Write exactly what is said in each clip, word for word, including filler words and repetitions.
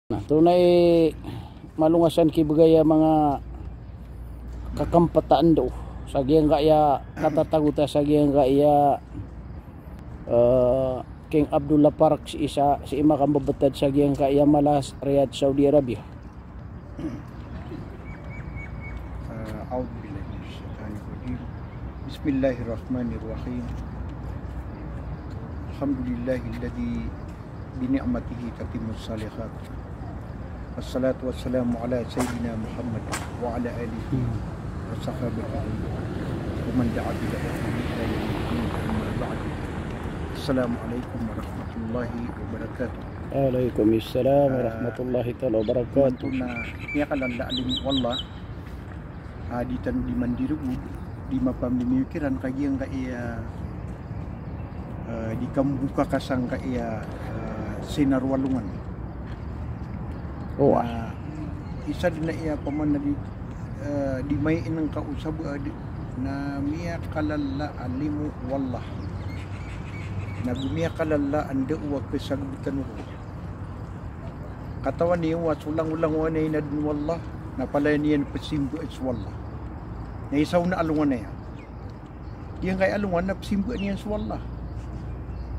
Na, tonaa i malongasan kibgay a manga kakampataan do sa giyangkaya katatagota sa giyangkaya, eh, King Abdullah Park sii sa, sii makambebetad sa giyangkaya Malas, Riyadh, Saudi Arabia. Eh, a'udhu billahi minash shaitanir rajim. Bismillahir rahmanir rahim. Alhamdulillahilladzi bi ni'matihi tatimmus shalihat. Wassalatu wassalamu ala sayyidina Muhammad wa ala alihi wa sahabatihi wa man da'a bi da'watihi ila yaumid din. Amma ba'du. Assalamu alaikum warahmatullahi wabarakatuh. Waalaikumsalam warahmatullahi taala wabarakatuh. Imanto na miyakalala a limo o Allah. Ah, di tano di mandirogod, di mapamimikiran ka giyangkaya, ah, di kamboka ka sangkaya, ah, sinar o alongan. Oway. Na isa den a iya pamana di, ah, di main ka o sabaad na miyakalala a limo o Allah. Na go miyakalala a ndao a kasagbetan o Katawan iyo a so langolangon a inaden o Allah na palaya niyan pesimbaan so Allah. Na isa on a alongan aya. Giyangkaya alongan na pesimbaan iyan so Allah.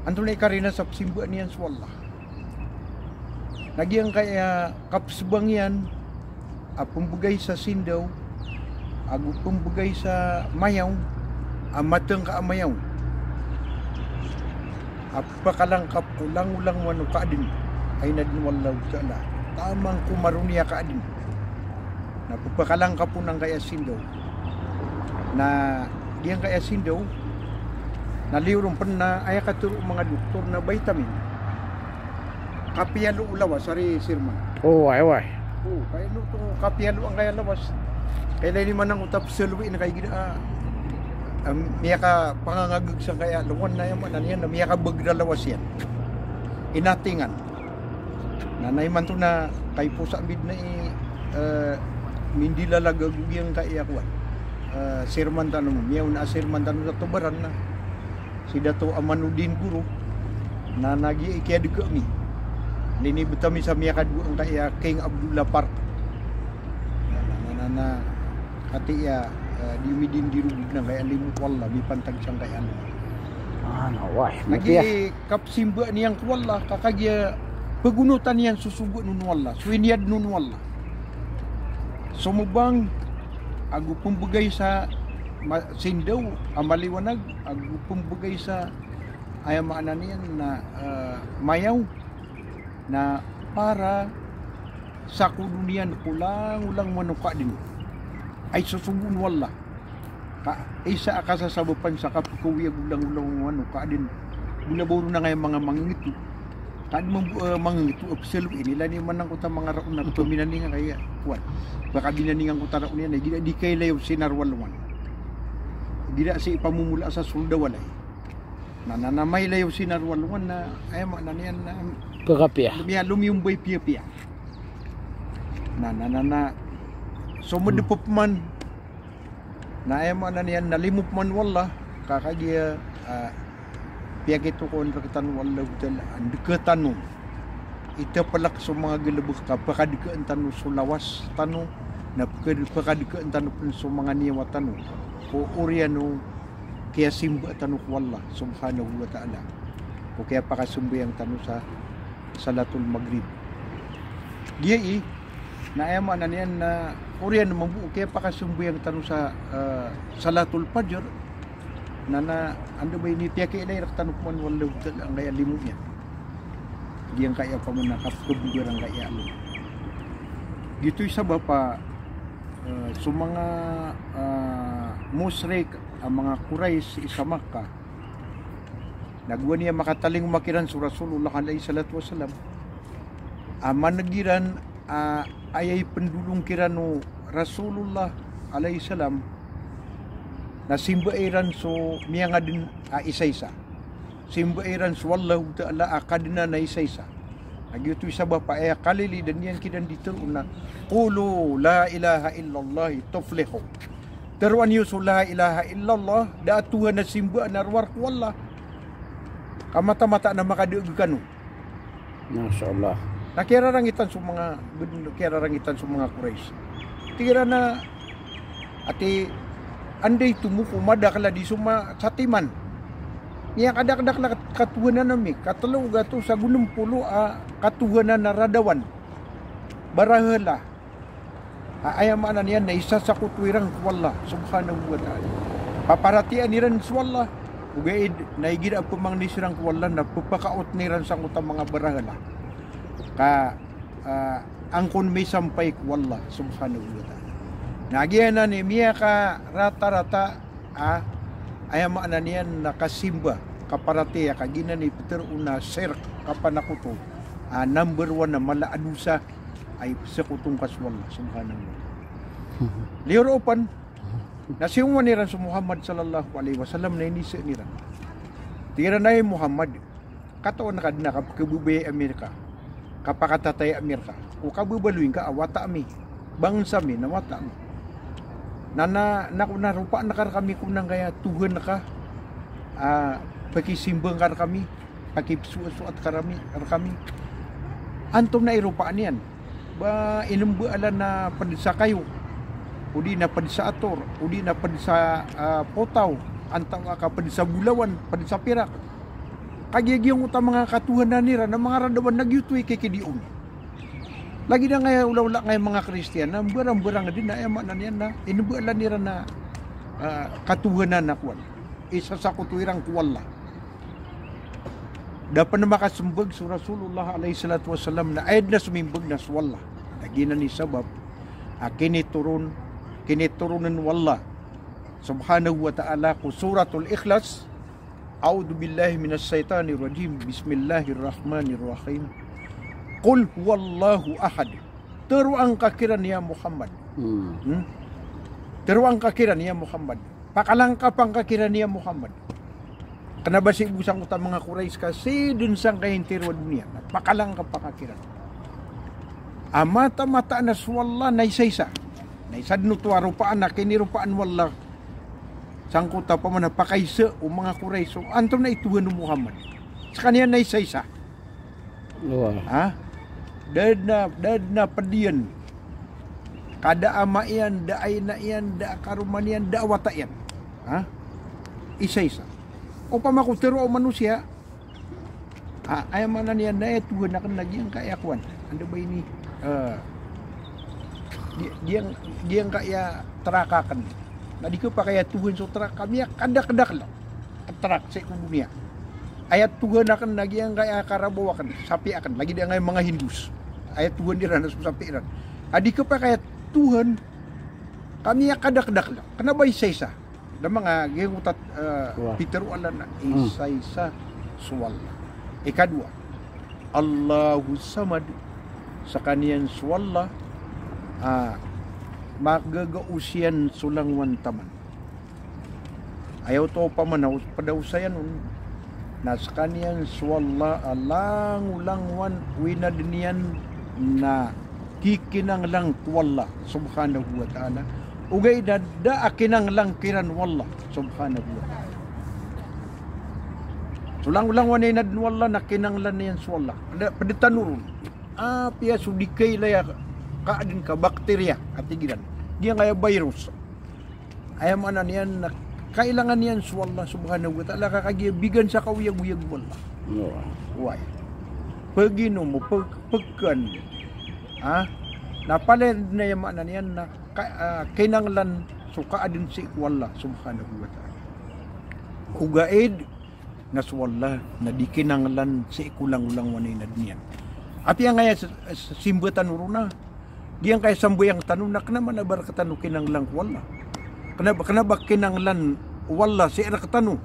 Antonaa i karina sa pesimbaan iyan so Allah? Na giyangkaya kapesebang iyan a pembegay sa sindaw ago pembegay sa mayaw a matengka a mayaw. A pepakalangkap ko langolangon o kaaden a inaden o Allahu Ta'ala. Taman ko maroni a kaaden. Na pepakalangkap on angkaya sindaw. Na giyangkaya sindaw na liyo ron pen na aya katero o manga doktor na vitamin. Kapiyalo o lawas, ari Sir Man. Oway, oway. O, kay ino to kapiyalo angkaya lawas. Kay lagid imanto a pesalowi na kay gida, ah, ah, miyakapangangageg sangkaya alongan na aya maana niyan na miyakabagr a lawas iyan. Inatingan. Na, na imanto na kay posa mid na i, eh, mindilalaga go giyangkaya kowan. Eh, Sir Man tano, miyaona a Sir Man tano sa Tubaran na si Dato Amanuddin Guru, na, na giya i kiyadeka ami. Linibet ami sa miyakadowa angkaya King Abdullah Park. Na, na, na, na, na, katiya, eh, di midindirogod angkaya limo o Allah, mipantag sangkaya limo. Ah, na, oway, na mapiya. Giya i kapesimbaan iyan ko Allah, ka kagiya pegonotan iyan so sogoan on o Allah, so iniyaden on o Allah. Somebang, ago pembegay sa ma-, sindaw a maliwanag, ago pembegay sa, aya maana niyan na, eh, mayaw, na para sa ko doniya ko langolangon o kaaden a isosogo on o Allah. Ka isa a kasasabapan sa kapekawiya go langolangon o kaaden. Go na ba ron angkaya manga mangito. Kaaden mambo, eh, mangito, eh, pesalowi ini, lagid imanto a manga raon na peminaningan kaya kowan. Pekabinaningan ko taraon iyan, eh, gida di kailay o sinar o alongan. Gida si pamomola sa solda walay. Na, na, na mailay o sinar o alongan na, aya maana niyan na pekapiya. Lomiya, lomiyombay piyapiya. Na, na, na, na, so medepep man. Na aya maana niyan na limo peman o Allah, ka kagiya, ah, piyakitokawan rektano o Allahu Ta'ala a ndeka tano. Itepelek so manga galebek ka pekadekaan tano so lawas tano, na peka-, pekadekaan tano pen so manga niyawa tano. Ko oriyan o kiyasimba tano ko Allah Subhanahu wa Ta'ala. Ko kiyapakasambayang tano sa Salatul Maghrib. Giya i, na aya maana niyan na oriyan mambo o kiyapakasambayang tano sa, eh, Salatul Fajr, na, na anda ba ini piyakiilay rektano peman o Allahu Ta'ala angkaya limo iyan. Giyangkaya pamana kapekabogar angkaya limo. Giyoto i sabap a, eh, so manga, eh, mushrik, a manga Quraysh sii sa Makkah, na gowani a makatalingoma kiran so Rasulullah alayhis salatu wassalam. A maneg iran a aya ipendolong kiran o Rasulullah alayhis salam na simba iran so miyangaden a isaisa. Simba iran so Allahu Ta'ala a kadenan a isaisa. Na giyoto i sabap a aya kalilidan iyan kiran di teroon na, "Qulu la ilaha illallah tuflihu." Teroa niyo so la ilaha illallah, da a Tuhan a simbaan a rowar ko Allah. Ka mataan-mataan a makadaeg kano. Masha Allah. Na kiyararangitan so manga, kiyararangitan so manga Quraysh. Tig iran a, ati, anda i tomo ko madakl a di so ma-, satiman. Miyakadakdakl a katohanan ami, ka tlo gatos ago nem polo a katohanan a radawan. Barahala. A, aya maana niyan na isasakoto iran ko Allah subhanahu wa ta'ala. Paparatiyayaan iran so Allah, ogaid na igira a pemangni siran ko Allah na pepakaotn iran sangkoto a manga barahala. Ka, ah, angkon misampay ko Allah subhanahu wa ta'ala. Na giyanan i miyakaratarata, ah, aya maana niyan na kasimba, kaparatiyaya, ka giyanan i petero on a shirk, kapanakoto, ah, number one a mala a dosa, a ipsakoto ngka so Allah subhanahu wa ta'ala. Liyo roo pen, na siyoman iran so Muhammad sallallahu alaihi wasallam na inisaan iran. Tig iran a, "Hay Muhammad, katawan ka den a kapekhababayai ami rka, kapakatataya ami rka, ko kababaloy ngka a wata ami, bangsa mi na wata ami. Na, na, na, na ropaan ka rekami ko nangkaya tohan ka, ah, pakisimba ngka rekami, pakipsoasoat ka rami, rekami. Antonaa i ropaan iyan? Ba inembaalan a ped sa kayo, odi na ped sa ator, odi na ped sa, ah, potaw, antawaa ka ped sa bolawan, ped sa pirak." Kagiya giyangkoto a manga katohanan iran a manga radawan na giyoto i kikidiya on. Lagid angkaya olaola angkaya manga Kristiyan na mbarangbarang den a aya maana niyan na inembaalan iran a, ah, katohanan a kowan. Isasakoto iran ko Allah. Da pen makasembag so Rasulullah alayhis salatu wassalam na aya den a somimbag na so Allah. Na giyanan i sabap a kinitoron, kinitoronen o Allah subhanahu wa ta'ala ko Suratul Ikhlas. A'udhu billahi minash shaitanir rajim. Bismillahir rahmanir rahim. Qul huwallahu ahad. Teroa ngka kiran ya Muhammad. Hmm. Hmm? Teroa ngka kiran ya Muhammad. Pakalangkapa ngka kiran ya Muhammad. Kena ba sii bo sangkoto a manga Quraysh ka sii den sangkaya intiro a doniya. Pakalangkapa ngka kiran. A mataan-mataan a so Allah na isaisa. Na isa den oto a ropaan a kiniropaan o Allah sangkoto a pamana pakaisa o manga Quraysh. So antonaa i tohan o Muhammad? Sekaniyan na isaisa. Wah. Ha? Da den a, da den a ped iyan. Ka da a ama iyan, da a ina iyan, da a karoma niyan, da a wata iyan. Ha? Isaisa. Opama ko teroa o manosiya, ah, aya maana niyan na aya tohan aken na giyangkaya kowan. Anda ba ini, eh, giya-, giyang-, giyangkaya terak aken. Na di kepakay a tohan so terak ka miyakadakdakl a terak sii ko doniya. Aya tohan aken na giyangkaya karabaw aken, sapi aken, lagid angkaya manga Hindus. Aya tohan iran na so sapi iran. A di kepakay a tohan ka miyakadakdakl. Kena ba isaisa. Da manga giyangkoto a, eh, piteroa na isaisa so Allah. Ikadowa, Allahus Samad. Sekaniyan so Allah a magagaos iyan so langowan taman. Aya oto pamana o ped a osayan on na sekaniyan so Allah a langolangowan o inadn iyan na kikinanglang ko Allah subhanahu wa ta'ala. Ogaid na da a kinanglang kiran o Allah subhanahu wa ta'ala. So langolangowan a inadn o Allah na kinanglan iyan so Allah. Da, ped tano ron. Apiya so di kailay a kaadn ka bakteriya a tig iran. Giyangkaya virus. Aya maana niyan na kailangan iyan so Allah subhanahu wa ta'ala ka kagiya bigan sa kaoyagoyag o Allah. Oway. Peginom, peg-, pegkan. Ha? Na palaya den a aya maana niyan na ka-, ah, kinanglan so kaadn sii ko Allah subhanahu wa ta'ala. Ogaid na so Allah na di kinanglan sii ko langolangowan a inadn iyan. Apiya angkaya s-, s-, simba tano ron a giyangkaya sambayang tano na kena man a ba rektano kinanglan ko Allah. Kena ba, kena ba kinanglan o Allah sii rektano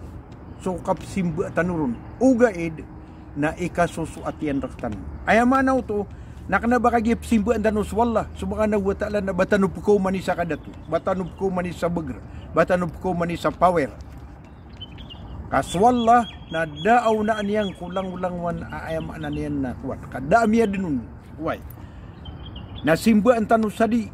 so kapsimba tano ron. Ogaid na ikasosoat iyan rektano. Aya maana oto na kena ba kagiya psimbaan tano so Allah subhanahu wa ta'ala na ba tano pkaomani sa kadato, ba tano pkaomani sa bagr, ba tano pkaomani sa power. Ka so Allah na da a onaan iyan ko langolangowan a aya maana niyan na kowan. Ka da a miyadn on. Oway. Na simbaan tano sa di,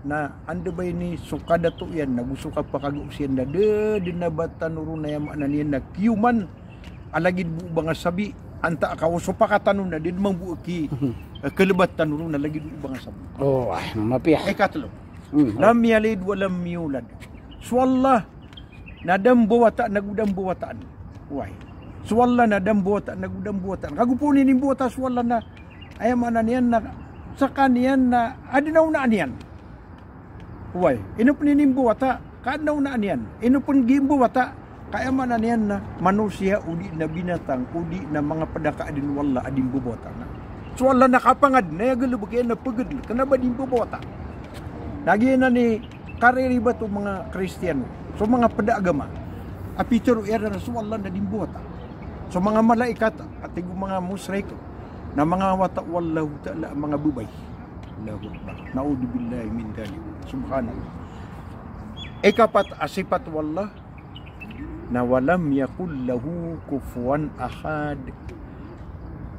na anda ba ini so kadato iyan, nago so kapakagaos iyan, na da den a ba tano ron a aya maana niyan na kiyoman a lagid bo o banga sabi, Antaa ka o so pakatano na di mambo ki, eh, kelebat tano ron na lagid o ba nga sabot. Oh, ah, mapiya. Ikatlo. Hmm. Lam yalid wa lam yulad. So Allah na da mbawata, nago da mbawataan. Oway. So Allah na da mbawata, nago da mbawataan. Kago pn inimbawata so Allah na, aya maana niyan na, sekaniyan na adn a onaan iyan. Oway, ino pn inimbawata, ka adn a onaan iyan. Ino pn gimbawata, ka aya maana niyan na manosiya, odi na binatang, odi na manga pd a kaadn o Allah a di mbabawata. Na so Allah na kapangadn, na aya galbk iyan na pagdn, kna ba di mbabawata. Na giyanan i kariribat o manga Kristiyano, so manga pd a agama a pitharo iran na so Allah na di mbawata. So manga malaikat, a tig o manga mushrik, na manga wata o Allahu Ta'ala a manga babay. Allahu Akbar. Na'udhu billahi min dhalik. Subhanallah. Ikapat a sipat o Allah na wa lam yakun lahu kufuwan ahad.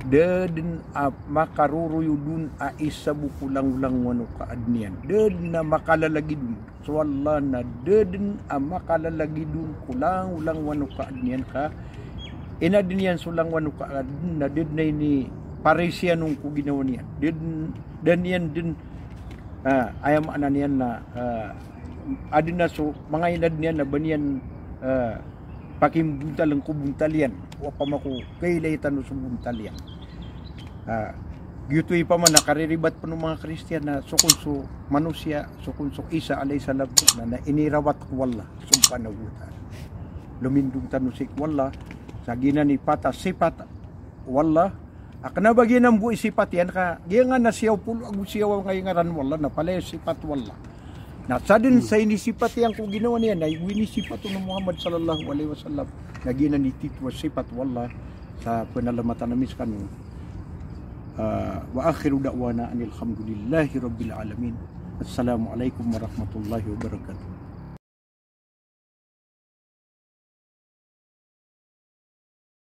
Da dn a makaroroyod on a isa bo ko langolangowan o kaadn iyan. Da dn a makalalagid on. So Allah na da dn a makalalagid on ko langolangowan o kaadn iyan ka inadn iyan so langowan o kaadn na da dn a iniparisiyan on ko ginawa niyan. Da dn, da niyan dn, ah, aya maana niyan na, ah, adn a so manga inadn iyan na ba niyan, ah, pakimbontaln ko bontal iyan, opama ko kailay tano so bontal iyan. Ah, giyoto i pamana kariribat pn o manga Kristiyan na so kon so manosiya, so kon so Isa alayhis salam na, na inirawat ko Allah subhanahu wa ta'ala. Lomindong tano sii ko Allah sa giyanan i pat a sipat o Allah. A kna ba giyanan bo i sipat iyan ka giyanan a siyaw polo ago siyaw angkai ngaran o Allah na palaya sipat o Allah. Na sadn sa inisipat iyan ko ginawa niyan na igo inisipat o Muhammad sallallahu alaihi wasallam. Na giyanan i tito a sipat o Allah sa pnalamatan ami skano. Ah, wa akhiru da'wana anil hamdulillahi rabbil alamin. Assalamu alaikum warahmatullahi wabarakatuh.